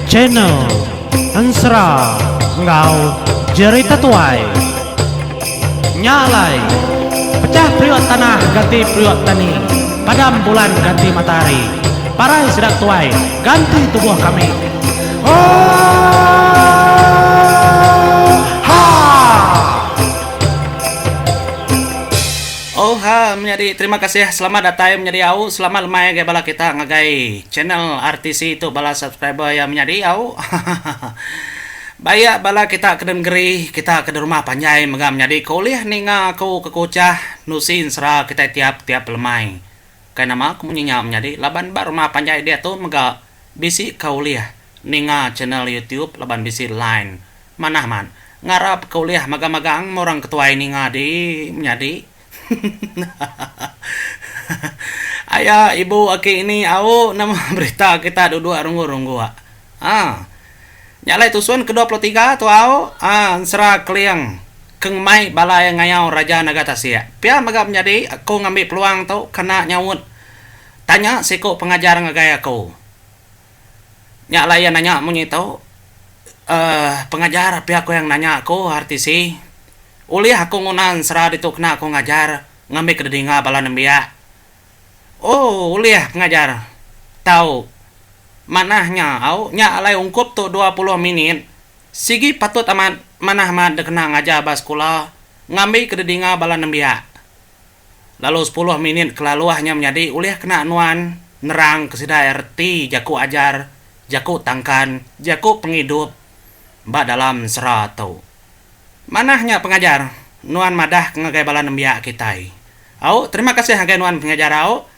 Channel Ensera enggau Jerita Tuai. Nya alai, pecah periuk tanah ganti periuk tani, padam bulan ganti matahari, parai sida tuai ganti tubuh kami. Oohaa! Oha menyadi terima kasih selamat datai menyadi au selamat lemai agai bala kita ngagai channel RTC tu bala subscriber iya menyadi au hahaha baik bala kita ke nengeri kita ke rumah panjai mega menyadi ke ulih ninga aku ke kuchah nusi ensera kitai tiap tiap lemai kai nama ku munyi nya menyadi laban ba rumah panjai diatu mega bisi ke ulih ninga channel youtube laban bisi line Manah amat. Ngarap ke ulih magang-magang meh orang ketuai ninga di menyadi. Aya ibu aki ini au nama berita kita duduk runggu-runggu. Ha. Nya alai tusun ke 23 tu au ha ensera keling ke ngemai bala iya ngayau Raja Naga Tasik. Pia mega menyadi aku ngambi peluang tu kena nyaut tanya siku pengajar ngagai aku. Nya alai iya nanya munyi tu, uhh pengajar pia ku iya nanya aku RTC, ulih aku nguna ensera ditu kena aku ngajar ngambika didinga bala nembiak? Oh ulih pengajar. Tau. Manah nya au nya alai ungkup tu 20 minit sigi patut amat manah amat dikena ngajar ba sekula ngambika didinga bala nembiak. Lalu sepuluh minit kelaluh nya menyadi ulih kena nuan nerang ke sida reti jaku ajar, jaku tangkan, jaku pengidup ba dalam ensera tu. Manah nya pengajar, nuan madah ke ngagai bala nembiak kitai. Au, terima kasih ngagai nuan pengajar au.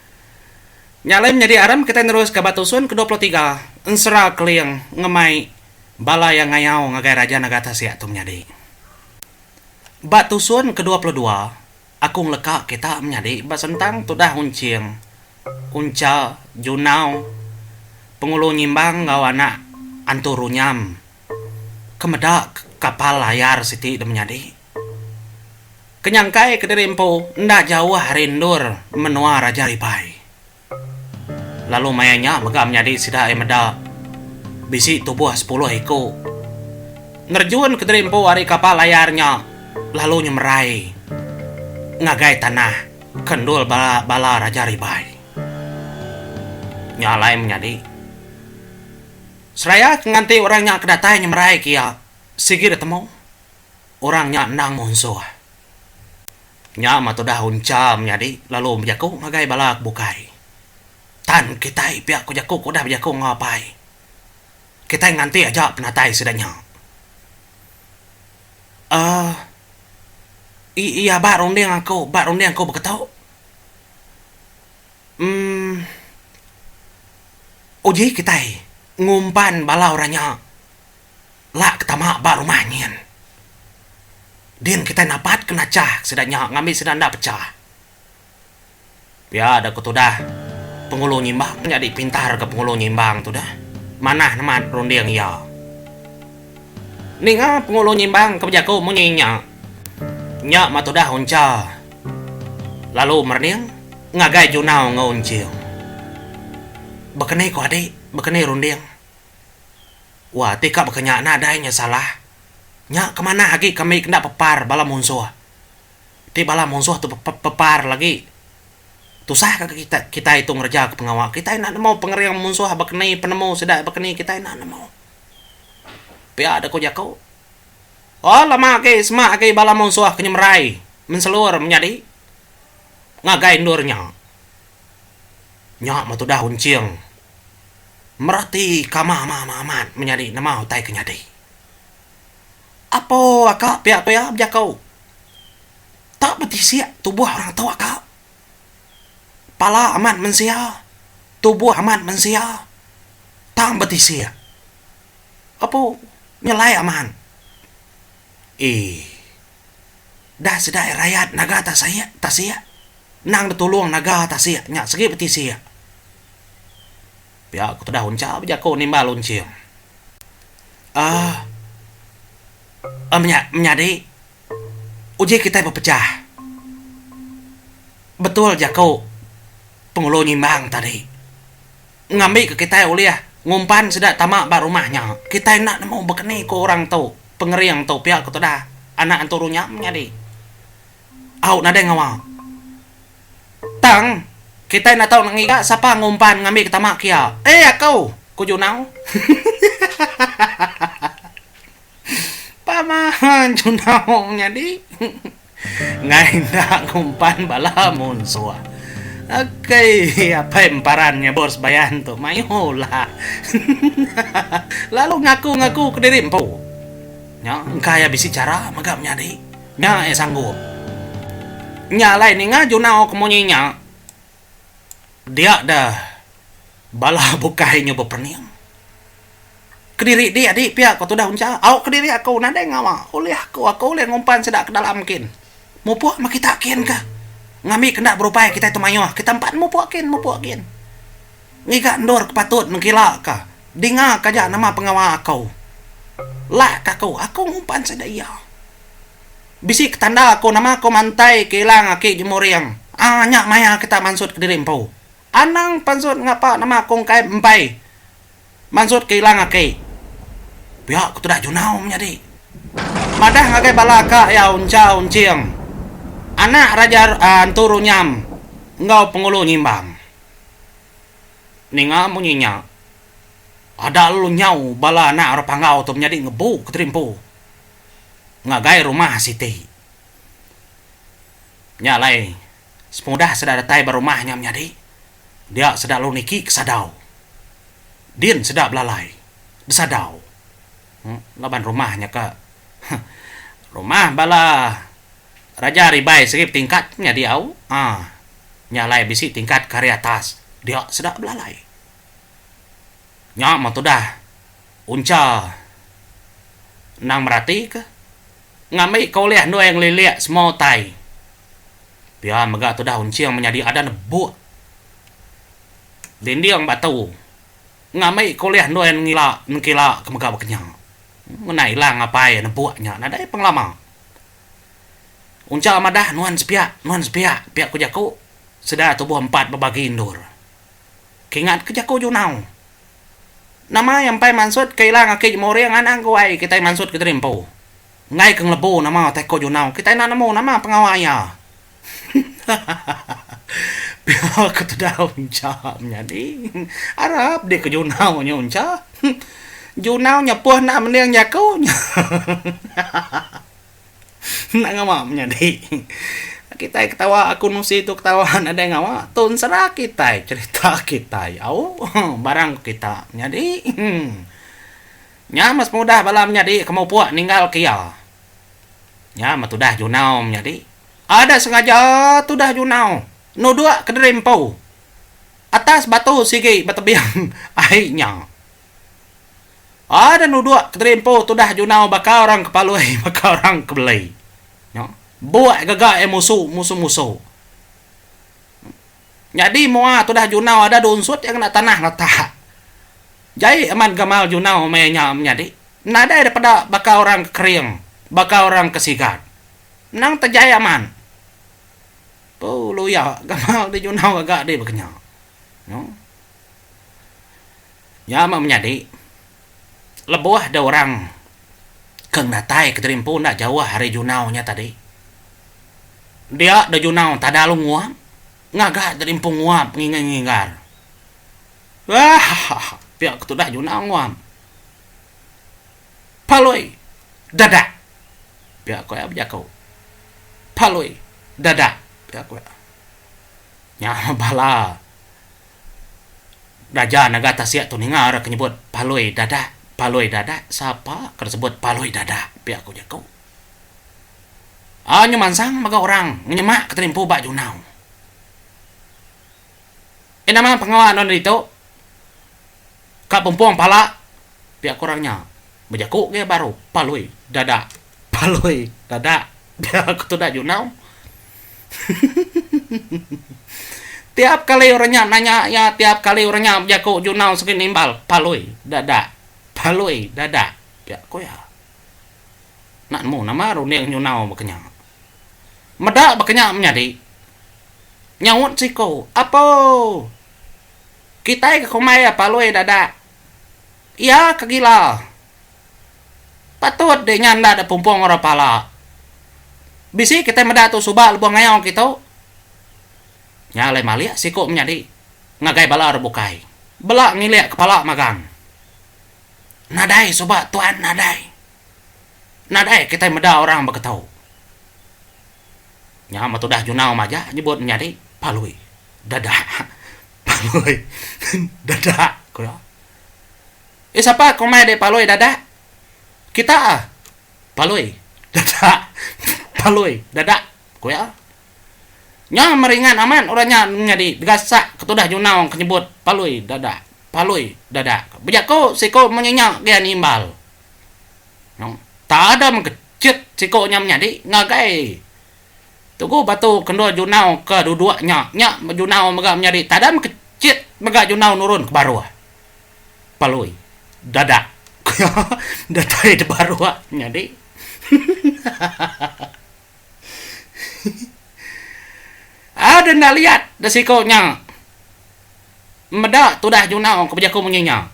Nya alai menyadi aram kitai neruska ba tusun ke 23 ensera Keling ngemai bala iya ngayau ngagai Raja Naga Tasik tu menyadi. Ba tusun ke 22 Aku ngeleka kita menyadi ba sentang tudah Unching, Uncha, Junau, Pengulu Nyimbang enggau anak Antu Runyam ke meda kapal layar siti da menyadi. Ke nyangkai kediri empu enda jauh ari endur menua Raja Ribai. Lalu maya nya mega menyadi sida iya meda bisi tubuh sepuluh iku nerejun kediri empu ari kapal layar nya lalu nyemerai ngagai tanah ke endul bala bala Raja Ribai. Nya alai menyadi seraya ke nganti orang nya ke datai nyemerai ke iya sigi ditemu orang nya endang munsuh. Nya mah tudah Uncha menyadi lalu bejaku ngagai bala ke bukai. Tan kitai pia ku jaku ke udah bejaku enggau apai. Kitai nganti aja penatai sida nya. Uhh iya ba runding aku ba runding aku beketu. Uhh uji kitai ngumpan bala orang nya. Lak ke tama ba rumah nyin. Din kitai napat ke nachah sida nya ngambi sida enda pechah. Pia da ku tudah Pengulu Nyimbang nyadi pintar ga Pengulu Nyimbang tudah manah nemat runding iya. Ninga Pengulu Nyimbang ke bejaku munyi nya, nya mah tudah Uncha lalu merening ngagai Junau enggau Unching. Bekeni ku adi, bekeni runding. Wah ti ka baka nya nadai nya salah. Nya ke manah agi kami kenda pepar bala munsuh. Ti bala munsuh tu pepar lagi tusah ka kita kitai tu ngereja ka pengawa. Kitai enda nemu pengering munsuh baka ni penemu sida baka ni kitai enda nemu. Pia da ku jaku. Oh lama agi sema agi bala munsuh ke nyemerai menselur menyadi ngagai endur nya. Nya meh tudah unching. Mereti ka ama ama amat menyadi nama utai ke nyadi. Apo aka pia pia bejaku. Tak betisik tubuh orang tu aka. Pala amat mensia, tubuh amat mensia tang betisik. Apo nyelai amat. Eii dah sida rayat naga tasik tasik endang ditulung naga tasik nya sigi betisik. Pia ku tudah Uncha bejaku nimbal Unching. Aaa menya menyadi uji kitai bepechah. Betul jaku Pengulu Nyimbang tadi. Ngambika kitai ulih ngumpan sida tama ba rumah nya. Kitai enda nemu bekeni ku orang tu, pengering tu pia ku tudah anak entu runyam nyadi. Au nadai ngawa. Tang, kitai enda tau ngiga sapa ngumpan ngambika tama kia. Eh aku, ku Junau. Pama Junau nyadi enggai enda ngumpan bala munsuh. Okey, apai emparan nyebur sebayan tu mayuh ulah. Lalu ngaku-ngaku kediri empu. Nya engka iya bisi chara mega menyadi. Nya iya sanggup. Nya alai ninga Junau ke munyi nya, dia deh bala bukai nyu bepening. Kediri di adi pia ko tudah uncha. Au kediri aku nadai ngawa. Ulih aku, aku ulih ngumpan sida ke dalam kin. Mupuk meh kita kin ka. Ngambi ke enda berupai kitai tu mayuh. Kita empat mupuk kin, mupuk kin. Ngiga endur ke patut nengkila ka. Dinga ka aja nama pengawa aku. Lak ka aku, aku ngumpan sida iya. Bisi ke tanda aku nama aku mantai ke ilang aki jemuring. Aa nya maya kita mansut kediri empu. Anang pansut ngapa nama aku engkai empai mansut ke ilang aki. Pia ku tudah Junau menyadi. Madah ngagai bala ka iya Uncha Unching, anak Raja Antu Runyam enggau Pengulu Nyimbang. Ninga munyi nya, ada lalu nyau bala anak orang Panggau tu menyadi ngebu kediri empu ngagai rumah siti. Nya alai sepengudah sida datai ba rumah nya menyadi, dia sida lalu niki ke sadau. Din sida belalai besadau laban rumah nya ka rumah bala Raja Ribai sigi betingkat nyadi au aaa nya alai bisi tingkat ke ari atas dia sida belalai. Nya meh tudah Uncha endang merati ke ngambi ke ulih endur iya ngelilik semua utai. Pia mega tudah Unching menyadi adan nebuk dinding batu ngambi ke ulih endur iya ngila nengkila ke mega baka nya. Ngena ilang apai nebuk nya nadai pengelama. Uncha madah nuan sepiak nuan sepiak pia ku jaku sida tubuh empat bebagi endur. Kingat ke jaku Junau. Nama iya empai mansut ke ilang aki jemuring anang guai kitai mansut ke diri empu. Enggai ke ngelebu nama utai ko Junau kitai enda nemu nama pengawa iya. Hahaha. Pia ke tudah uncha menyadi. Arap dih ke Junau nya uncha. Junau nyepuh enda mending jaku nya. Hahaha. Enda ngawa menyadi. Kitai ketawa aku nusi tu ketawa nadai ngawa tu ensera kitai cherita kitai au barang ku kita menyadi. Nya meh semudah bala menyadi ke mupuk ninggal ke iya. Nya meh tudah Junau menyadi. Ada sengaja tudah Junau nuduk kediri empu atas batu sigi betebing ai nya. Ada nuduk kediri empu tudah junau baka orang ke palui baka orang ke beli. Nya. Buk gaga iya musu musu musu. Nyadi mua tudah junau ada diunsut iya ngena tanah letak. Jai amat gamal junau maya nya menyadi. Nadai dipeda baka orang ke kering baka orang ke sigat. Endang tejai amat. Pu luya gamal di junau gaga di baka nya. Nya. Nya meh menyadi, lebuh deh orang ke ngenatai kediri empu enda jauh ari junau nya tadi. Dia deh junau tada lalu nguap, ngaga diri empu nguap ngingar-ngingar. Hahaha pia ke tudah junau nguap. Palui dadak pia ku iya bejaku. Palui dadak pia ku iya. Nya bala. Raja naga tasik tu ninga orang ke nyebut palui dadak, palui dadak, sapa ke disebut palui dadak pia ku jaku. Aa nyu mansang mega orang ngenyemak ke terimpu ba junau. Eh nama pengawa nuan ditu? Ka pumpung pala pia ku orang nya. Bejaku ge baru palui dadak, palui dadak pia ku tudah junau. Tiap kali orang nya nanya iya, tiap kali orang nya bejaku Junau segi nimbal, palui dadak, palui dadak, pia ku iya. Enda nemu nama runding Junau baka nya. Meda baka nya menyadi. Nyaut siku, Apo! Kitai ke kumbai iya palui dadak. Iya ke gila. Patut dek nya enda dek pumpung orang pala. Bisi kitai meda tu suba lebuh ngayau kitu. Nya alai malik siku menyadi ngagai bala orang bukai. Bela ngilik kepala magang. Nadai suba tuan nadai. Nadai kitai meda orang beketu. Nya meh tudah Junau majak nyebut menyadi palui dadak. Palui dadak ku iya. Eh sapa ke umai dek palui dadak? Kita ah. Palui dadak. Palui dadak ku iya. Nya meringat amat orang nya menyadi begasak ke tudah Junau ke nyebut palui dadak. Palui dadak. Bejaku siku munyi nya gia nimbal. Tada mengkechit siku nya menyadi ngagai tugu batu ke endur Junau ke duduk nya. Nya Junau mega menyadi tada mengkechit mega Junau nurun ke baruh. Palui dadak datai di baruh menyadi. Ada enda liat da siku nya meda tudah Junau ke bejaku munyi nya.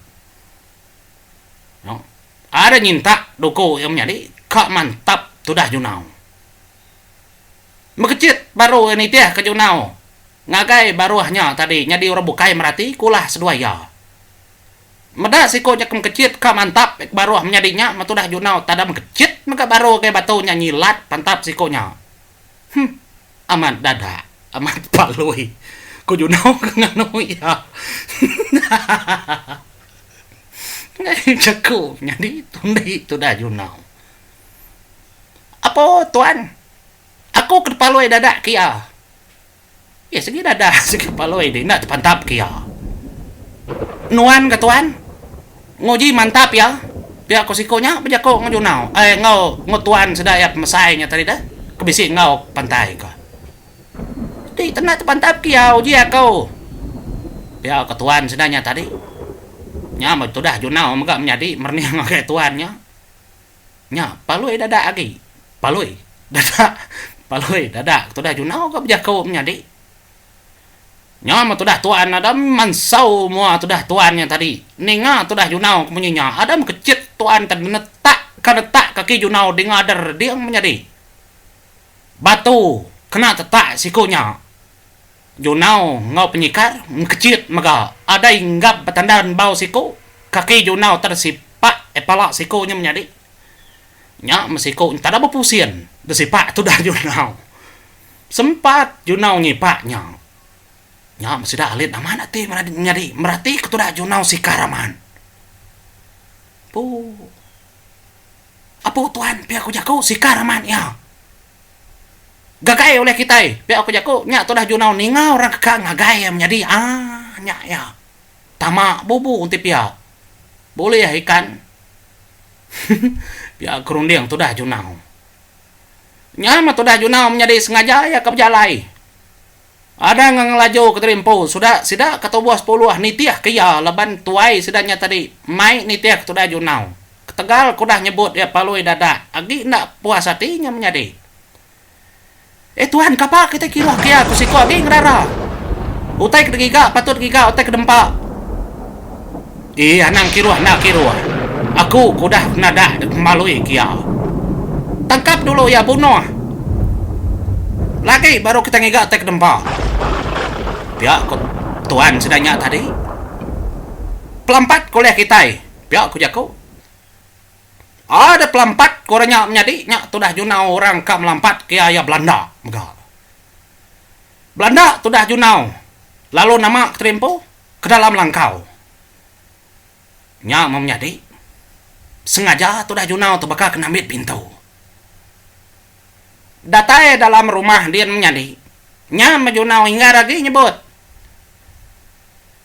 Ada nyintak duku iya menyadi ka mantap tudah Junau. Mekechit baru iya nitih ke Junau ngagai baruh nya tadi nyadi orang bukai merati kulah seduai iya. Meda siku nya ke mekechit ka mantap ke baruh menyadi nya meh tudah Junau tada mekechit mega baru gai batu nya nyilat pantap siku nya. Huh. Amat dadak. Amat palui. Ku Junau ke nganu iya. Enggai jaku nyadi tundi tudah Junau. Apo tuan. Aku ke depalui dadak ke iya. Iya sigi dadak sigi palui deh enda tepantap ke iya. Nuan ga tuan. Nguji mantap iya. Pia ku siku nya bejaku enggau Junau eh enggau enggau tuan sida iya pemesai nya tadi deh ke bisi enggau pantai ka. Ti tenda tepantap ke iya uji aku. Pia ku tuan sida nya tadi. Nya meh tudah Junau mega menyadi merening ngagai tuan nya. Nya palui dadak agi. Palui dadak. Palui dadak tudah Junau ga bejaku menyadi. Nya meh tudah tuan Adam mansau mua tudah tuan nya tadi. Ninga tudah Junau ke munyi nya, Adam kechit tuan te netak ka netak kaki Junau dinga der ding menyadi. Batu kena tetak siku nya. Junau enggau penyikar engkechit mega adai enggap betanda rembau siku, kaki Junau te desipak pala siku nya menyadi. Nya meh siku nya tada bepusin desipak tudah Junau. Sempat Junau nyipak nya. Nya meh sida alit amat ati nyadi merati ke tudah Junau sikar amat. Pu. Apu tuan pia ku jaku sikar amat iya. Gagai ulih kitai pia ku jaku nya tudah Junau ninga orang ke ka ngagai iya menyadi aaa nya iya. Tama bubu enti pia. Bulih ikan. Pia ku runding tudah Junau. Nya meh tudah Junau menyadi sengaja iya ke bejalai. Ada enggau ngelaju ke tadi empu suda sida ke tubuh sepuluh nitih ke iya laban tuai sida nya tadi mai nitih ke tudah Junau. Ketegal ke udah nyebut iya palui dadak agi enda puas ati nya menyadi. Eh tuan kapa kitai kiruh ke iya ku siku agi ngedara. Utai ke digiga patut giga utai ke dempa. Ih anang kiruh enda kiruh. Aku ke udah nadak dek malui ke iya. Tangkap dulu iya bunuh. Lagi baru kita ngiga utai ke dempa. Pia ku tuan sida nya tadi. Pelampat ke ulih kitai, pia ku jaku. Ada pelampat ku orang nya menyadi nya tudah junau orang ka melampat ke iya iya belanda mega. Belanda tudah junau lalu nama ke terimpu. Ke dalam langkau. Nya meh menyadi. Sengaja tudah Junau tu baka ke nambit pintu. Datai dalam rumah din menyadi. Nya meh Junau inggar agi nyebut.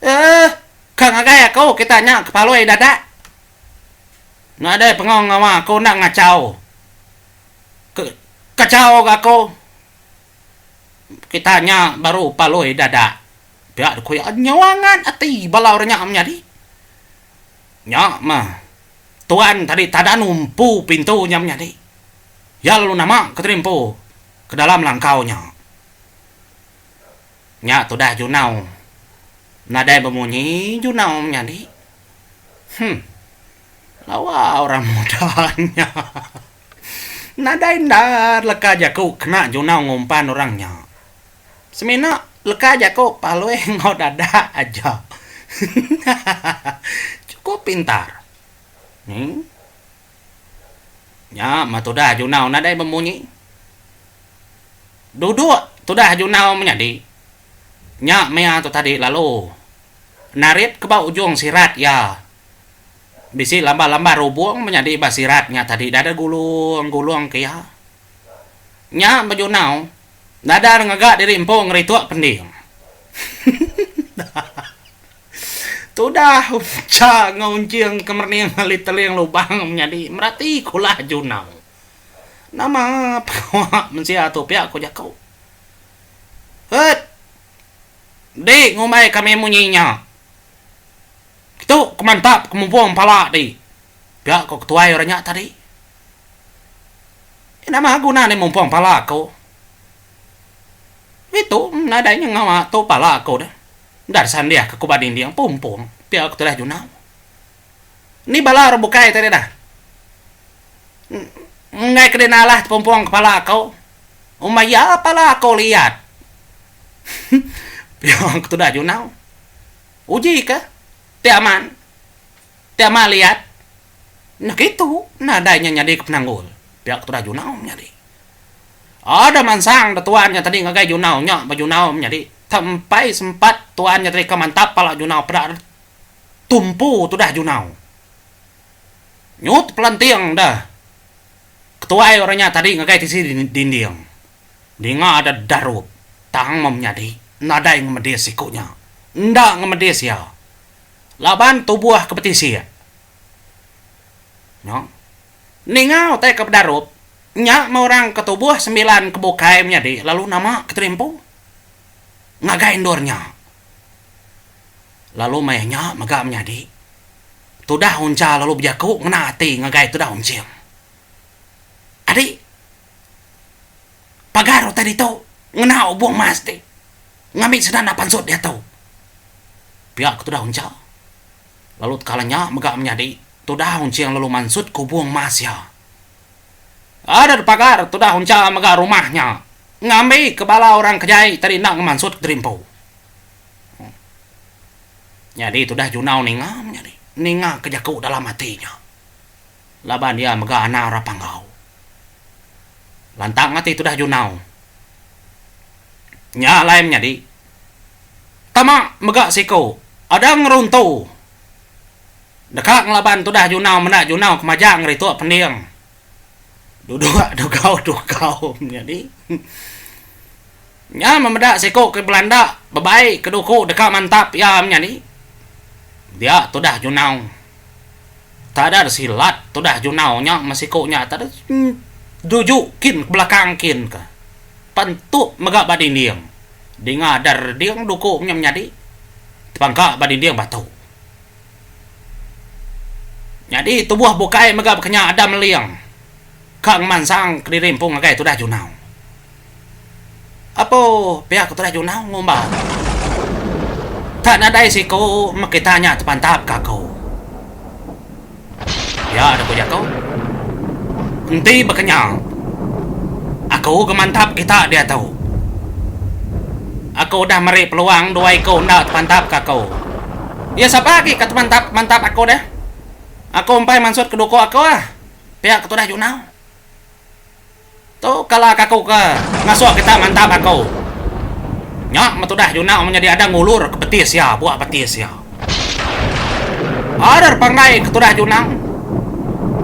Eh, ka ngagai aku kita nya ke palui dadak. Nadai pengawa ngawa aku enda ngachau. Ke kachau ga aku. Kita nya baru palui dadak. Pia ku iya nyewangat ati bala orang nya menyadi. Nya mah tuan tadi tada numpu pintu nya menyadi. Iya lalu nama ke terimpu ke dalam langkau nya. Nya tudah Junau. Nadai bemunyi Junau menyadi. Huh. Lawa orang muda nya. Nadai endar leka jaku kena Junau ngumpan orang nya. Semina leka jaku palui enggau dadak aja. Chukup pintar. Nih. Nya meh tudah Junau nadai bemunyi. Duduk tudah Junau menyadi. Nya maya tu tadi lalu narit ke ba ujung sirat iya. Bisi lambar-lambar ubung menyadi ba sirat nya tadi dada gulung-gulung ke iya. Nya bejunau nadar ngaga diri empu ngerituk pending. Tudah uncha enggau unching ke merening ali teling lubang menyadi merati kulah junau. Nama pengawa mensia tu pia ku jaku. Het! Di ngumbai kami munyi nya. Kitu ke mantap ke mumpung pala ti, pia ko ketuai orang nya tadi. Eh nama guna ni mumpung pala aku. Ditu nadai nya ngawa tu pala aku deh. Enda sandih ke ku ba dinding pumpung, pia ko tudah Junau. Ni bala orang bukai tadi dah. Enggai ke dina alah tepumpung ke pala aku. Umai iya pala aku liat. Pia ko tudah Junau. Uji ke ti amat ti amat liat enda kitu nadai nya nyadi ke penanggul pia ke tudah Junau menyadi. Ada mansang da tuan nya tadi ngagai Junau nya ba Junau menyadi tempai sempat tuan nya tadi ke mantap pala Junau peda tumpu tudah Junau. Nyut pelanting da ketuai orang nya tadi ngagai tisi dinding. Ninga ada darup tang meh menyadi nadai ngemedis siku nya. Enda ngemedis iya. Laban tubuh ke betisik. Nya. Ninga utai ke bedarup nya meh orang ke tubuh sembilan ke bukai menyadi lalu nama ke terimpu ngagai endur nya. Lalu meh nya mega menyadi tudah uncha lalu bejaku ngena ati ngagai tudah unching. Adi. Pagar utai ditu ngena ubung mas ti ngambi sida enda pansut diatu. Pia ke tudah uncha. Lalu tekala nya mega menyadi tudah unching lalu mansut ke ubung mas iya. Ada pagar tudah uncha mega rumah nya ngambi ke bala orang ke jai tadi enda ngemansut ke diri empu. Nyadi tudah junau ninga menyadi ninga ke jaku dalam ati nya. Laban iya mega anak orang Panggau. Lantang ati tudah Junau. Nya alai menyadi. Tama mega siku ada ngeruntu. Deka ngelaban tudah Junau menda Junau ke majak ngerituk pending. Duduk dugau-dugau menyadi. Nya memeda siku ke belanda bebai ke duku deka mantap iya menyadi. Dia tudah Junau. Tada silat tudah Junau nya meh siku nya tada duju kin ke belakang kin ka. Pentup mega ba dinding. Dinga dar ding duku nya menyadi tepangka ba dinding batu. Nyadi tubuh bukai mega baka nya ada meling ka ngemansang kediri empu ngagai tudah Junau. Apo pia ke tudah Junau ngumba. Tak nadai siku meh kita nya tepantap ka aku. Pia deh ku jaku. Enti baka nya aku ga mantap kita diatu. Aku udah meri peluang dua iku enda tepantap ka aku. Iya sapa agi ka tepantap mantap aku deh. Aku empai mansut ke duku aku ah. Pia ke tudah Junau. Tu kala ka aku ke ngasuh kita mantap aku. Nya metudah Junau menyadi ada ngulur ke betis iya buah betis iya. Arer panggai ke tudah Junau.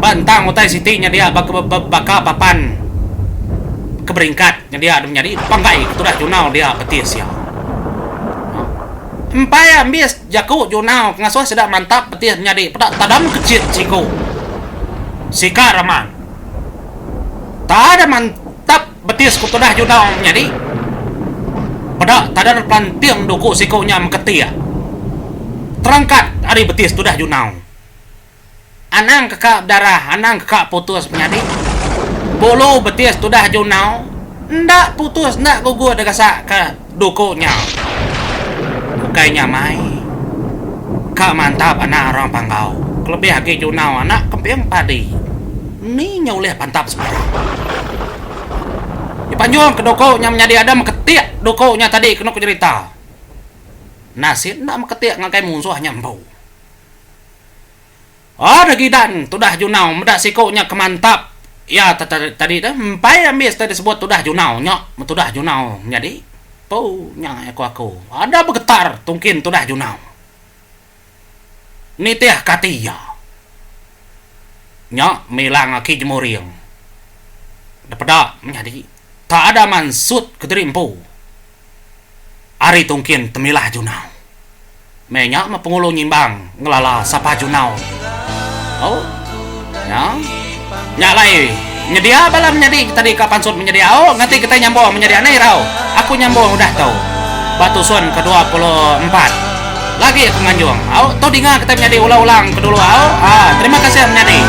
Ba entang utai siti nyedia baka papan ke beringkat nyedia menyadi panggai ke tudah Junau dia betis iya. Empai ambis jaku Junau ke ngasuh sida mantap betis menyadi peda tadam kechit siku. Sika Raman. Tada mantap betis ku tudah Junau menyadi. Peda tada panting duku siku nya meketik. Terangkat ari betis tudah Junau. Anang keka bedarah, anang keka putus menyadi. Bulu betis tudah Junau enda putus enda gugur degasak ke duku nya. Ukai nya mai. Ka mantap anak orang Panggau kelebih agi Junau anak Kemping Padi. Ni nya ulih pantap sebarang. Dipanjung ke duku nya menyadi ada meketik duku nya tadi kenu ku jerita. Nasit enda meketik ngagai munsuh nya empu. Ada gidan tudah Junau meda siku nya ke mantap iya tadi tu empai ambis tai disebut tudah Junau nya tudah Junau nyadi pu nya ku aku ada begetar tungkin tudah Junau nitih ke ati iya nya milang aki jemuring depeda menyadi tak ada mansut kediri empu. Ari tungkin temilah Junau. Meh nya meh Pengulu Nyimbang ngelala sapa Junau. Oh. Nya. Nya alai nyedia bala menyadi tadi ka pansut menyadi au ngati kitai nyambung menyadi anai irau. Aku nyambung udah tu. Ba tusun ke 24. Lagi aku nganjung. Au tu dinga kitai menyadi ulang-ulang ke dulu au. Aa terima kasih menyadi.